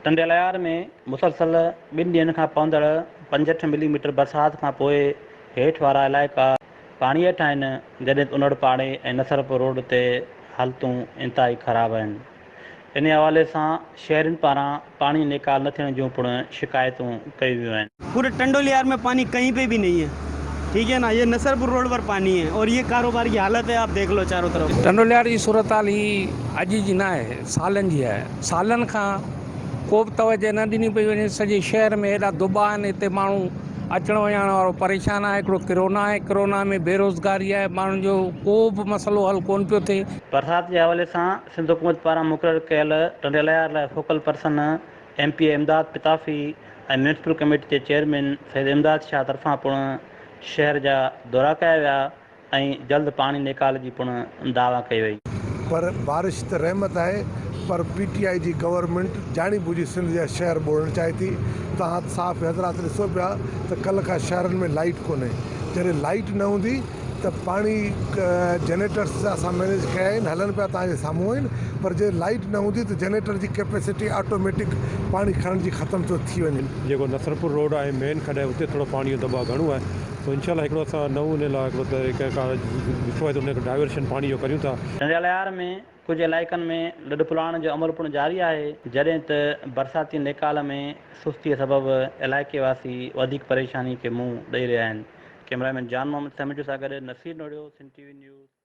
ٽنڊي الهيار ۾ مسلسل ٻن ڏينهن کان پوندڙ 65 ملي ميٽر برسات کان پوء هيٺ وارا علائقا پاڻي هيٺ آهن، جڏهن ته انڙ پاڙي ۽ نصرپور روڊ تي حالتون انتهائي خراب آهن. انهي حوالي سان شهرين پاران پاڻي نيڪال نه ٿيڻ جون پڻ شڪايتون ڪيون ويون آهن. پوري ٽنڊوليار ۾ پاني ڪهين پي ڀي نهين هي ٺيڪ هي نا يه نصرپور روڊ پر پاني هي اور يه ڪاروبار ڪي حالت هي آپ ديک لو چارو طرف. ٽنڊوليار جي صورتحال هي اڄ جي نه آهي سالن جي آهي سالن کان ڪو به توجه نه ڏني پئي وڃي سڄي شهر ۾ ايڏا دٻا آهن هتي ماڻهو اچڻ وڃڻ وارو پريشان آهي هڪڙو ڪرونا آهي ڪرونا ۾ بيروزگاري آهي ماڻهن جو ڪو به مسئلو حل ڪون پيو ٿئي. برسات جي حوالي سان سنڌ حڪومت پاران مقرر ڪيل ٽنڊي الهيار لاء focal person M P A Imdad Pitafi ۽ municipal committee جي چيئرمين سيد امداد شاهه طرفان پڻ شهر جا دورا ڪيا ويا ۽ جلد پاڻي نيڪال جي پڻ دعويٰ ڪئي وئي. پر بارش ته رحمت آهي پر پي ٽي آء جي گورنمينٽ ڄاڻي ٻجهي سنڌ جا شهر ٻوڙڻ چاهي ٿي. توهان صحافي حضرات ڏسو پيا ته ڪلهه کان شهرن ۾ لائيٽ ڪونهي جڏهن لائيٽ نه هوندي ته پاڻي جنريٽرس اسان مينيج ڪيا آهن هلن پيا توهان جي سامهون آهن پر جي لائيٽ نه هوندي ته جنريٽر جي ڪيپيسٽي آٽوميٽڪ پاڻي کڻڻ جي ختم ٿو ٿي وڃي. جيڪو نصرپور روڊ آهي مين کڏ آهي اتي ٿورو پاڻي جو دٻاء گهڻو آهي سو انشاء الله هڪڙو اسان نئون ان لاء هڪڙو طريقه ڪار ڏٺو آهي ته ان کي ڊائيورشن پاڻي جو ڪريون ٿا. ٽنڊيالهيار ۾ ڪجهه علائقن ۾ لڏپلاڻ جو عمل پڻ جاري آهي، جڏهن ته برساتي نيڪال ۾ سستي سبب علائقي واسي وڌيڪ پريشاني کي منهن ڏئي رهيا آهن. ڪئميرا مين جان محمد سميجو سان گڏ Naseer Nohrio, Sindh T V news.